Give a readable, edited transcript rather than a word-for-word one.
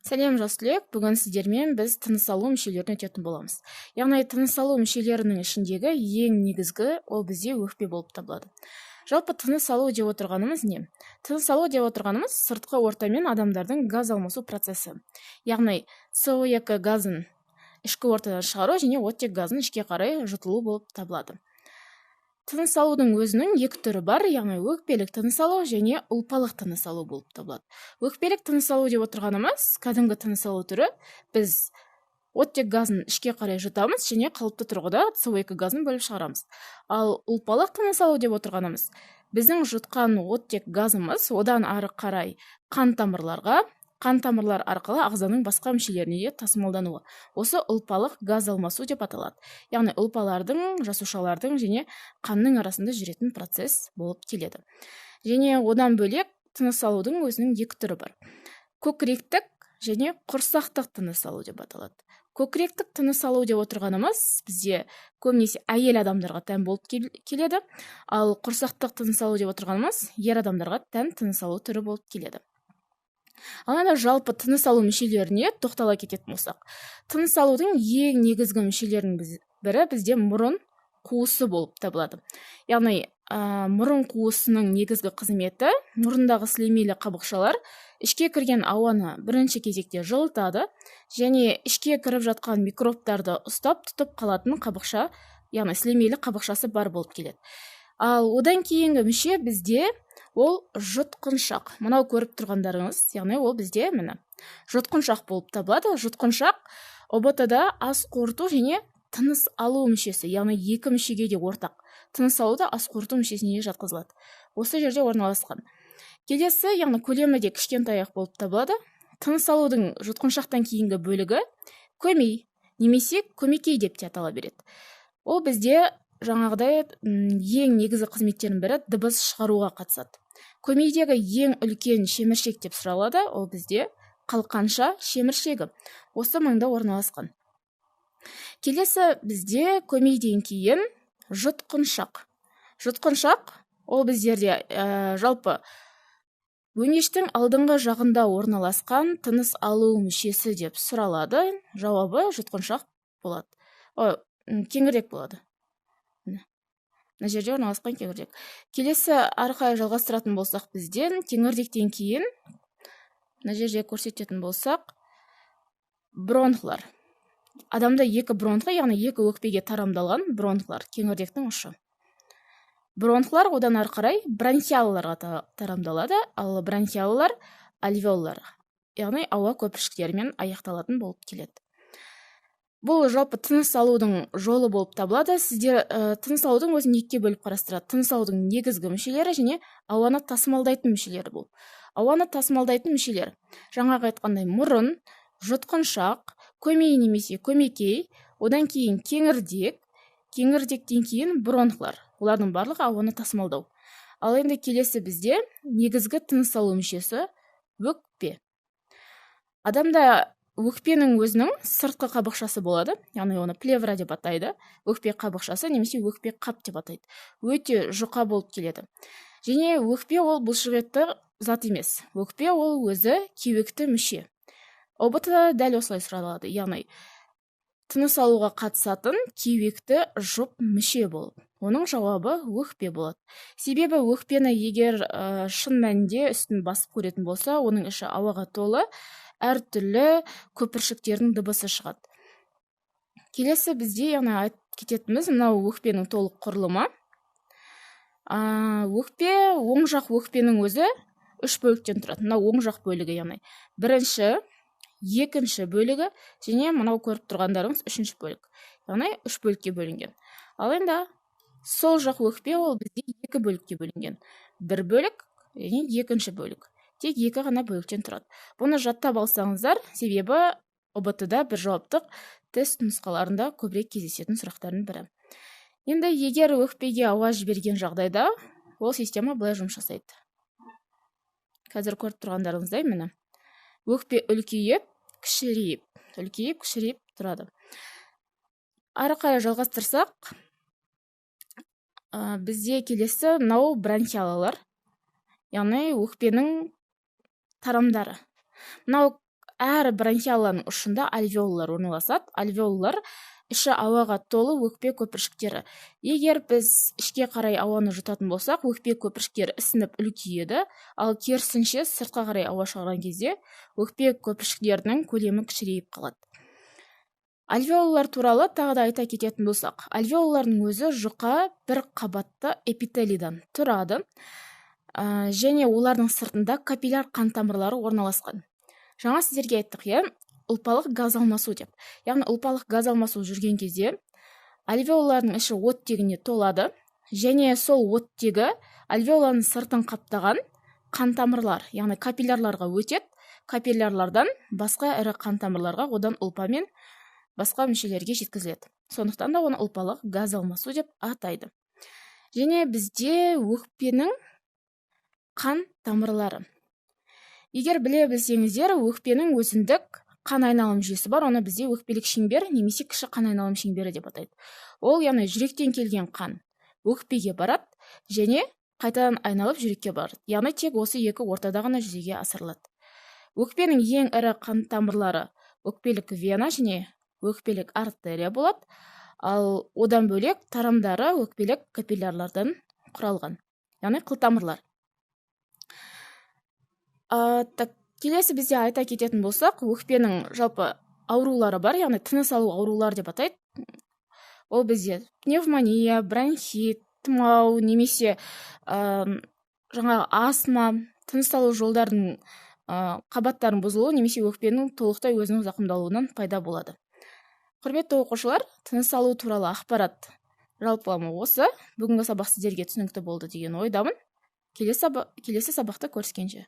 Сәлем, жас түлек! Бүгін сіздермен біз тыныс алу мүшелерін өтетін боламыз. Яғни тыныс алу мүшелерінің ішіндегі ең негізгі ол бізде өкпе болып табылады. Жалпы тыныс алу деп отырғанымыз не? Тыныс алу деп отырғанымыз сыртқы ортамен адамдардың газ алмасу процесі. Яғни СО2 газын ішкі ортадан шығару және оттек газын ішке қарай жұтылу болып табылады. Тыныс алудың өзінің екі түрі бар, яғни өкпелік тыныс алу және ұлпалық тыныс алу болып табылады. Өкпелік тыныс алу деп отырғанымыз кәдімгі тыныс алу түрі. Біз оттек газын ішке қарай жұтамыз және қалыпты тұрғыда СО2 газын бөліп шығарамыз. Ал ұлпалық тыныс алу деп отырғанымыз біздің жұтқан оттек газымыз одан ары қарай қан тамырларға, қан тамырлар арқылы ағзаның басқа мүшелеріне де тасымалдануы. Осы ұлпалық газ алмасу деп аталады. Яғни ұлпалардың, жасушалардың және қанның арасында жүретін процесс болып келеді. Және одан бөлек тыныс алудың өзінің екі түрі бар. Көкіректік және құрсақтық тыныс алу деп аталады. Көкіректік тыныс алу деп отырғанымыз бізде көбінесе әйел адамдарға тән болып келеді, ал құрсақтық тыныс алу деп отырғанымыз ер адамдарға тән тыныс алу түрі болып келеді. Ал енді жалпы тыныс алу мүшелеріне тоқтала кететін болсақ, тыныс алудың ең негізгі мүшелерінің бірі бізде мұрын қуысы болып табылады. Яғни мұрын қуысының негізгі қызметі мұрындағы сілемейлі қабықшалар ішке кірген ауаны бірінші кезекте жылытады және ішке кіріп жатқан микробтарды ұстап тұтып қалатын қабықша, яғни сілемейлі қабықшасы бар болып келеді. Ал одан кейінгі мүше бізде ол жұтқыншақ. Мынау көріп тұрғандарыңыз, яғни ол бізде міне жұтқыншақ болып табылады. Жұтқыншақ ҰБТ-да ас қорыту және тыныс алу мүшесі, яғни екі мүшеге де ортақ. Тыныс алу да ас қорыту мүшесіне жатқызылады. Осы жерде орналасқан. Келесі, яғни көлемі де кішкентай ақ болып табылады. Тыныс алудың жұтқыншақтан кейінгі бөлігі көмей немесе көмекей деп те атала береді. Ол бізде жаңағыдай ең негізгі қызметтерінің бірі дыбыс шығаруға қатысады. Көмейдегі ең үлкен шеміршек деп сұралады, ол бізде қалқанша шеміршегі. Осы маңда орналасқан. Келесі бізде көмейден кейін жұтқыншақ. Жұтқыншақ ол біздерде жалпы өңештің алдыңғы жағында орналасқан тыныс алу мүшесі деп сұралады. Жауабы жұтқыншақ болады. Кеңірдек болады. Мына жерде орналасқан кеңірдек. Келесі ары қарай жалғастыратын болсақ, бізден кеңірдектен кейін мына жерде көрсететін болсақ бронхлар. Адамда екі бронхы, яғни екі өкпеге тарамдалған бронхлар, кеңірдектің ұшы. Бронхлар одан ары қарай бронхиалаларға тарамдалады, ал бронхиалалар альвеолалар, яғни ауа көпіршіктерімен аяқталатын болып келеді. Бұл жалпы тыныс алудың жолы болып табылады. Сіздер тыныс алудың өзін екіге бөліп қарастырады. Тыныс алудың негізгі мүшелері және ауаны тасымалдайтын мүшелері болып. Ауаны тасымалдайтын мүшелер. Жаңағы айтқандай мұрын, жұтқыншақ, көмей немесе көмекей, одан кейін кеңірдек, кеңірдектен кейін бронхлар. Олардың барлығы ауаны тасымалдау. Ал енді келесі бізде негізгі тыныс алу мүшесі өкпе. Адамда өкпенің өзінің сыртқы қабықшасы болады, яғни оны плевра деп атайды, өкпе қабықшасы немесе өкпе қап деп атайды. Өте жұқа болып келеді. Және өкпе ол бұлшықетті зат емес. Өкпе ол өзі кеуекті мүше. ҰБТ-да дәл осылай сұралады, яғни тыныс алуға қатысатын кеуекті жұп мүше болып. Оның жауабы өкпе болады. Себебі өкпені егер шын мәнінде үстін басып көретін болса, оның іші ауаға толы, әртүрлі көпіршіктердің дыбысы шығады. Келесі бізде, яғни айтып кететініміз мынау өкпенің толық құрылымы. Өкпе, оң жақ өкпенің өзі үш бөліктен тұрады. Мынау оң жақ бөлігі, яғни бірінші, екінші бөлігі және мынау көріп тұрғандарыңыз үшінші бөлік. Яғни үш бөлікке бөлінген. Ал енді сол жақ өкпе ол бізде екі бөлікке бөлінген. Бір бөлік және екінші бөлік. Тек екі ғана бөліктен тұрады. Бұны жаттап алсаңыздар, себебі ҰБТ-да бір жауаптық тест нұсқаларында көбірек кездесетін сұрақтардың бірі. Енді егер өкпеге ауа жіберген жағдайда, ол система былай жұмыс жасайды. Қазір көріп тұрғандарыңыздай, міне. Өкпе үлкейіп, кішірейіп, үлкейіп, кішірейіп тұрады. Ары қарай жалғастырсақ, бізде келесі мынау бронхиалалар, яғни өкпенің тарамдары. Мынау Әр бронхиоланың ұшында альвеолалар орналасады. Альвеолалар — іші ауаға толы өкпе көпіршіктері. Егер біз ішке қарай ауаны жұтатын болсақ, өкпе көпіршіктері ісініп үлкейеді, ал керісінше, сыртқа қарай ауа шығарған кезде өкпе көпіршіктерінің көлемі кішірейіп қалады. Альвеолалар туралы тағы да айта кететін болсақ, альвеолалардың өзі жұқа бір қабатты эпителийдан тұрады және олардың сыртында капилляр қан тамырлары орналасқан. Жаңа сіздерге айттық, иә, ұлпалық газ алмасу деп. Яғни ұлпалық газ алмасу жүрген кезде альвеолалардың іші оттегіне толады және сол оттегі альвеоланың сыртын қаптаған қан тамырлар, яғни капиллярларға өтеді. Капиллярлардан басқа ірі қан тамырларға, одан ұлпа мен басқа мүшелерге жеткізіледі. Сондықтан да оны ұлпалық газ алмасу деп атайды. Және бізде өкпенің қан тамырлары. Егер біле білсеңіздер, өкпенің өзіндік қан айналым жүйесі бар. Оны бізде өкпелік шеңбер немесе кіші қан айналым шеңбері деп атайды. Ол, яғни, жүректен келген қан өкпеге барады және қайтадан айналып жүрекке барады, яғни тек осы екі ортада ғана жүзеге асырылады. Өкпенің ең ірі қан тамырлары өкпелік вена және өкпелік артерия болады, ал одан бөлек тарамдары өкпелік капиллярлардан құралған, яғни қылтамырлар. Так, келесі бізде айта кететін болсақ, өкпенің жалпы аурулары бар, яғни тыныс алу аурулары деп атайды. Ол бізде пневмония, бронхит, тұмау немесе жаңағы астма, тыныс алу жолдарының қабаттарының бұзылуы немесе өкпенің толықтай өзінің зақымдалуынан пайда болады. Құрметті оқушылар, тыныс алу туралы ақпарат жалпылама осы. Бүгінгі сабақ сіздерге түсінікті болды деген ойдамын. Келесі сабақта көріскенше!